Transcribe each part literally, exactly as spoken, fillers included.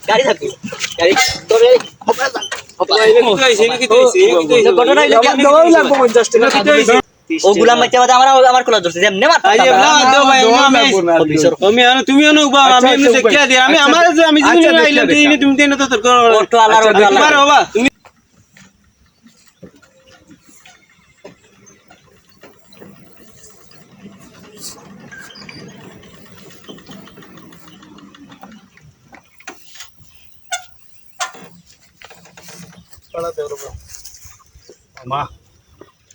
গাড়ি থাকবে। গাড়ি তোরে। ঘটনা হইলো কি, ও গুলাম বাইচ্চা বাদে আমার, আমার কুলাত ধরছে, যেমনে মারতাম আই, না। এমনে বাদ দেও ভাই, এমনে আমি। তুমি আনো, তুমি আনো, উবা, আমি এমনে দেখিয়া দিই। আমি, আমার যে, আমি জীবনে আইলাম, তুমি, তুমি তো তর্ক করো। অটো আলার, অটো আলার। বাবা, তুমি মা,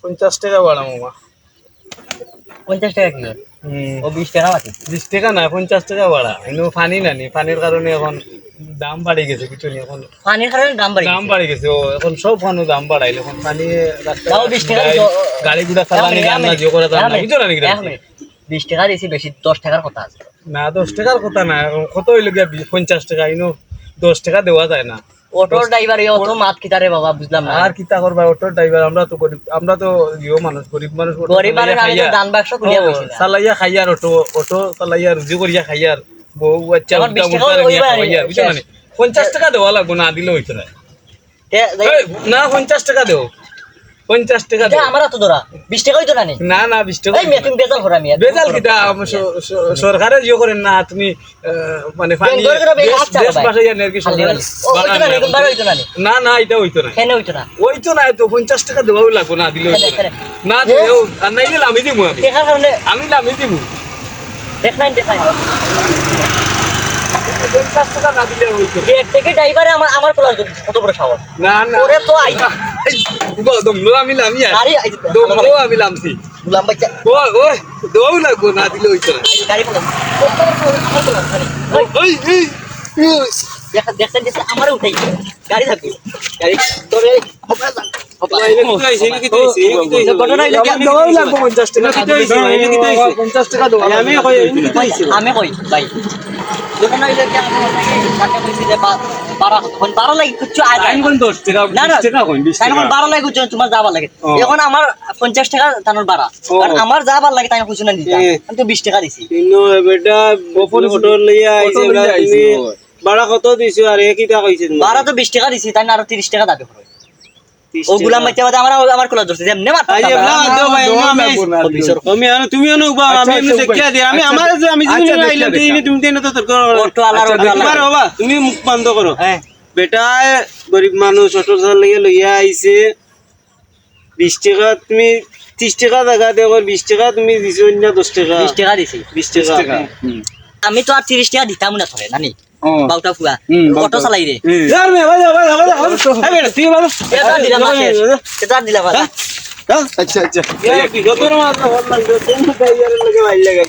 পঞ্চাশ টেকা বাড়ামু, মা। পঞ্চাশ টেকা কিলো? হুম। ও বিশ টেকা বাড়ছে। বিশ টেকা না, পঞ্চাশ টেকা বাড়া। এনে পানি নানি, পানির কারণে এখন দাম বাড়ি গেছে, বুঝছো নি? এখন পানির কারণে দাম বাড়ি দাম গেছে। বাড়ি গেছে, ও এখন সব পানির দাম বাড়াইলে, এখন পানি রাস্তায় তাও বিশ টেকা গাড়ি, দিছো। গাড়ি ঘোড়া চালানি, এক মিনিট, রান্না এক জিও করা যায় না, মিনিট, বুঝছো না নি? এক মিনিট। বিশ টেকা দিছি বেশি, দশ টেকার কথা আছে। না, দশ টেকার কথা না, এখন কত হইলো গিয়া? বি-, পঞ্চাশ টেকা, ইনো দশ টেকা দেওয়া যায় না। অটোর দশ ড্রাইভার, এই অত মাত কিতা রে বাবা, বুঝলাম না। আর কিতা করবা, অটোর ড্রাইভার, আমরা তো গরিব, আমরা তো ইয়ো মানুষ, গরিব মানুষ, অটো গরিব চালাইয়া মানুষ, আমি তো খাইয়া। ধান বাক্স খুলিয়া ও, বসি না। চালাইয়া খাইয়ার অটো, অটো চালাইয়া রুজি করিয়া খাইয়ার, বউ বাচ্চা এখন উল্টা বিশ টেকা উল্টা ওই নিয়া বাড়ি খাওয়াইয়ার, বুঝছো না নি? শেষ। পঞ্চাশ টেকা দেওয়া লাগবো, না দিলে হইতো না। তে, এই, না, পঞ্চাশ টেকা দেও। পঞ্চাশ টেকা এটা দেও। আমার তো ধরা। বিশ টেকা হইতো না নি? না, না, বিশ টেকা এই হইতো মিয়া, না। তুমি বেজাল করো মিয়া। বেজাল কিতা? স-, স-, সরকারে ইয়ে করেন না, তুমি, আহ, মানে, পানি বেঙ্গল করে বেঙ্গল দেশ, আচ্ছা দেশ ভাই। ভাষায় জানি আর কি খালি সরকার বালি। ও, হইতো না নি, বাড়ানো এখন বারো হইতো না নি? না, না, এটা হইতো না। কেন হইতো না? হইতো না, তো পঞ্চাশ টেকা দেওয়াও লাগবো, না দিলে হইতো কেন, না। কেন? না, এ? দেও, আর নাইলে লামি দিমু আমি। টেকা কারণে আমি লামি দিমু। দেখ নাই, দেখ নাই। পঞ্চাশ টেকা না দিলে হইতো না। ব্যাগ থেকে ড্রাইভারে আমার, আমার খোলা হইতো, কত বড় সাহস। না, না। ওরে তো আই- এই, গ-, দমলো আমি লামি আর। আরে, আই- দমলো আমি লামছি। গুলাম বাচ্চা। ও, ও, দৌ লাগবো, না দিলে হইতো না। আই গাড়ি খোলা। কত বড় সাহস, আমার খোলা, গাড়ি। ওই, ওই, ওই, ওই। দেখ, দেখ, দেখ, দেখ, আমারে উঠাই। গাড়ি থাকবে। গাড়ি তোরে ঘটনা হইলো কি, ঘটনা হইলো কি, আমি দৌড় লাগবো পঞ্চাশ টেকা। পঞ্চাশ টেকা দেবো। আমি কই, আমি কই, ভাই। ঘটনা হইলো কি, আমি আপনাকে কাকে কইছি যে বা-, বারো, এখন বারো লাগি কিচ্ছু আয় যায় না। দশ টেকা, না, না। বিশ টেকা কই, বিশ টেকা। এখন বারো লাগি কিচ্ছু, তোমার যাবার লাগে। ও। এখন আমার পঞ্চাশ টেকা তানোর বাড়া। ও। আর আমার যাবার লাগে তাই কিছু না দিতা। এ। আমি তো বিশ টেকা দিছি। ইনো বেটা, অটো লইয়া আইছে, অটো লইয়া আইছে, তুমি ও। বাড়া কত দিছো আর এ কিতা কইছে তোমার? বাড়া তো বিশ টেকা দিছি, তাই না আরো তিরিশ টেকা দাবি করে। ও গুলাম বাচ্চা বাদে আমার, আমার খোলা ধরছে, যেমনে মারতাম আই, না। এমনে মার দেও ভাই, এমনে আমি। অফিসর। তুমি আনো, তুমি আনো, বা, আচ্ছা, আমি এমনে আচ্ছা, দেখিয়া দিই। আমি আচ্ছা, আমার যে, আমি আচ্ছা, জীবনে দেখিয়া আইলাম, দিই। তুমি, তুমি তো তর্ক করো। অটো আলার, অটো আলার। বাবা, তুমি মুখ বন্ধ করো। হ্যাঁ। বেটায় গরিব মানুষ, অটো চালাইয়া লইয়া আইছে। বিশ টেকা তুমি, তিরিশ টেকা জাগা দেখো, বিশ টেকা তুমি দিছো না দশ টেকা? বিশ টেকা দিছি। বিশ টেকা। বিশ টেকা। হুম। আমি তো আর তিরিশ টেকা দিতাম না তোরে, নানি। ও। বাউটা ফুয়া। হুম, অটো বাউটা। চালাই রে। হুম। ইয়ার মে, ভাই, ভাই, ভাই, ভাই। এই বেটা, তুই ভালো। এটা দিলাম না শেষ। এটা দিলাম না। হ্যাঁ? হ্যাঁ? আচ্ছা, আচ্ছা। ইয়ার কি, যত না মাথা ভালো লাগবে, কোন ড্রাইভারের লগে ভাই লাগাই?